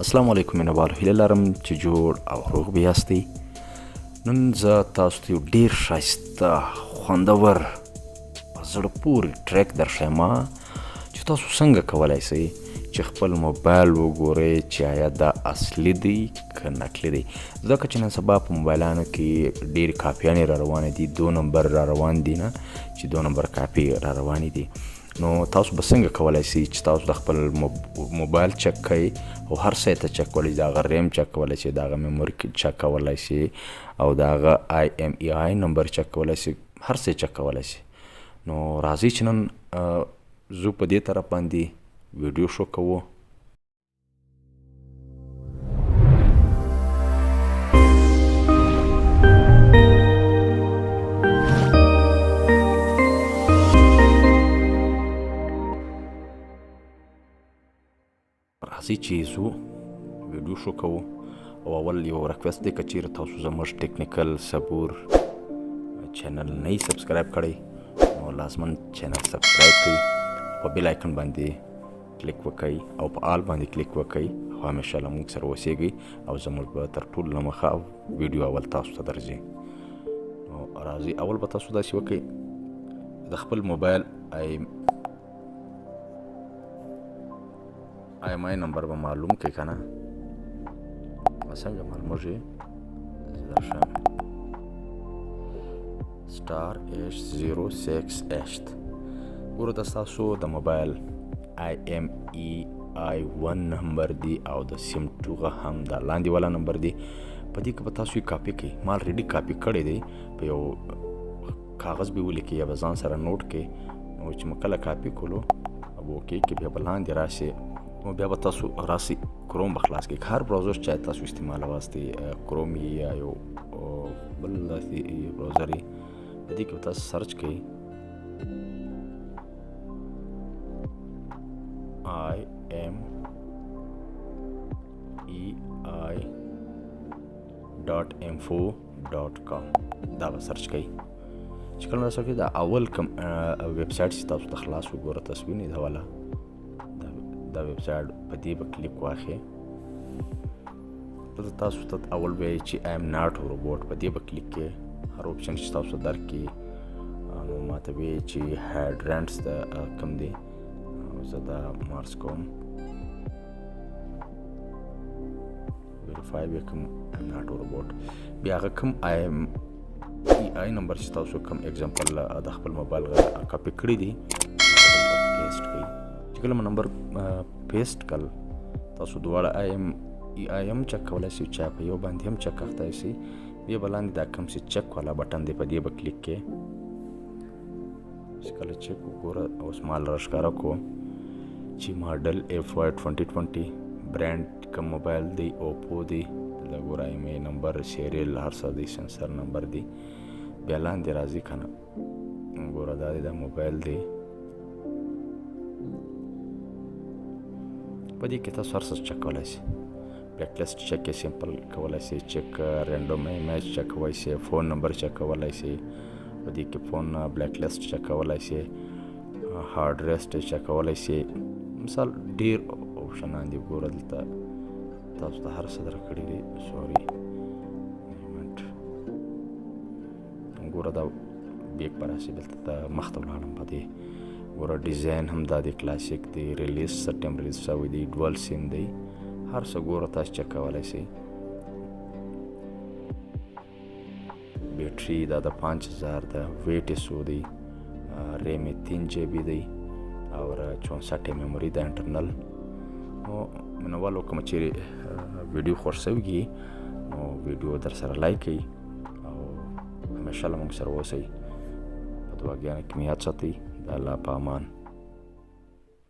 السلام علیکم مینوالو، هیله لرم چې جوړ او روغ به یاستئ. نن زه تاسو ته یو ډیر ښایسته، خوندور، په زړه پورې trick درښیم چې تاسو څنګه کولی شئ چې خپل موبایل وګورئ چې آیا دا اصلي دی که نقلي دی. ځکه چې نن سبا په موبایلانو کې ډېرې کاپیانې را روانې دي، دو نمبر را روان دي، نه چې دو نمبر کاپي را روانې دي. نو تاسو به څنګه کولای شئ چې تاسو د خپل موبایل چک کړئ او هر څه ته چک کولی شئ، د هغه ریم چک کولی شئ، د هغه memory چک کولی شئ او د هغه IMEI نمبر چک کولی شئ، هر څه چک کولی شئ. نو راځئ چې نن زه په دې طرف باندې ویډیو شو کوو. راځئ چې ځو ویډیو شو کوو. او اول یو request دی، که چیرې تاسو زموږ ټیکنیکل صبور channel نه یې subscribe کړی، نو لازماً channel subscribe کړئ، په bell icon باندې کلیک وکړئ او په all باندې کلیک وکړئ او همیشه له موږ سره اوسېږئ او زموږ به تر ټولو له مخه ویډیو اول تاسو ته درځي. نو راځئ، اول به تاسو داسې وکړئ، د خپل موبایل IMEI نمبر به معلوم کړئ. که نه څنګه معلومږي؟ زه درښیم. *#06#. ګوره، دا ستاسو د موبایل IMEI 1 نمبر دی او د SIM 2 هم دا لاندې والا نمبر دی. په دې کې به تاسو یې کاپي کړئ. ما already کاپي کړی دی، په یو کاغذ به ولیکئ یا به ځان سره note کړئ. نو چې مو کله کاپي کړو او okay کې، بیا به لاندې راشي، نو بیا به تاسو راسئ، کروم به خلاص کړئ، هر browser چې تاسو استعمالواستئ، کروم یې یا یو بل داسې browser یې. په دې کې به تاسو search کړئ imei.info.com. دا به search کړئ. چې کله دا search کړئ، دا اول کوم ویب سایټ چې تاسو ته خلاص وګوره، تاسو وینئ دا والا دا ویب سایټ، په دې به کلیک واخلئ. دلته تاسو ته اول وایي چې I'm not robot، په دې به کلیک کړئ. هر option چې تاسو ته درکړي، نو ماته وایي چې hydrants د کوم دی، زه دا مارک کوم، verify به کوم، I'm not robot. بیا هغه کوم IMEI نمبر چې تاسو کوم example د خپل موبایل کاپي کړی دی، paste کړئ. چې کله مو نمبر paste کړ، تاسو دواړه IMEI هم چک کولی شئ، چې په یو باندې هم چک اختی شئ. بیا به لاندې دا کوم چې چک والا button دی، په دې به کلیک کړئ. چې کله چک وګوره، اوس ما راښکاره کړو چې model FY 2020، brand کوم موبایل دی، اوپو دی. دلته ګوره، IMEI نمبر، serial، هر څه دی، sensor نمبر دی. بیا لاندې راځي که نه، ګوره، دا دی، دا موبایل دی. په دې کې تاسو هر څه چک کولی شئ. black list check یې simple کولی شئ، check random image چک کولی شئ، phone نمبر چک کولی شئ، په دې کې phone black list چک کولی شئ، hard list چک کولی شئ. مثال ډېر option ان دي. ګوره، دلته تاسو ته هر څه درکړي دي. sorry، منټ. ګوره، دا back به راشي، دلته ته مخته ولاړم. په دې ګوره، design هم دا دی، کلاسیک دی، release څه time release شوی دی، dual SIM دی، هر څه ګوره تاسو چک کولی شئ. بیټري دا د 5000 ده، weight یې څو دی، ریم یې 3 GB دی او 64 memory ده internal. نو مینوالو، کوم چیرې ویډیو خوښ شوي، نو ویډیو در سره like کړئ او همیشه له موږ سره اوسئ. په دعاګانو کې مې یاد ساتئ. د الله په امان.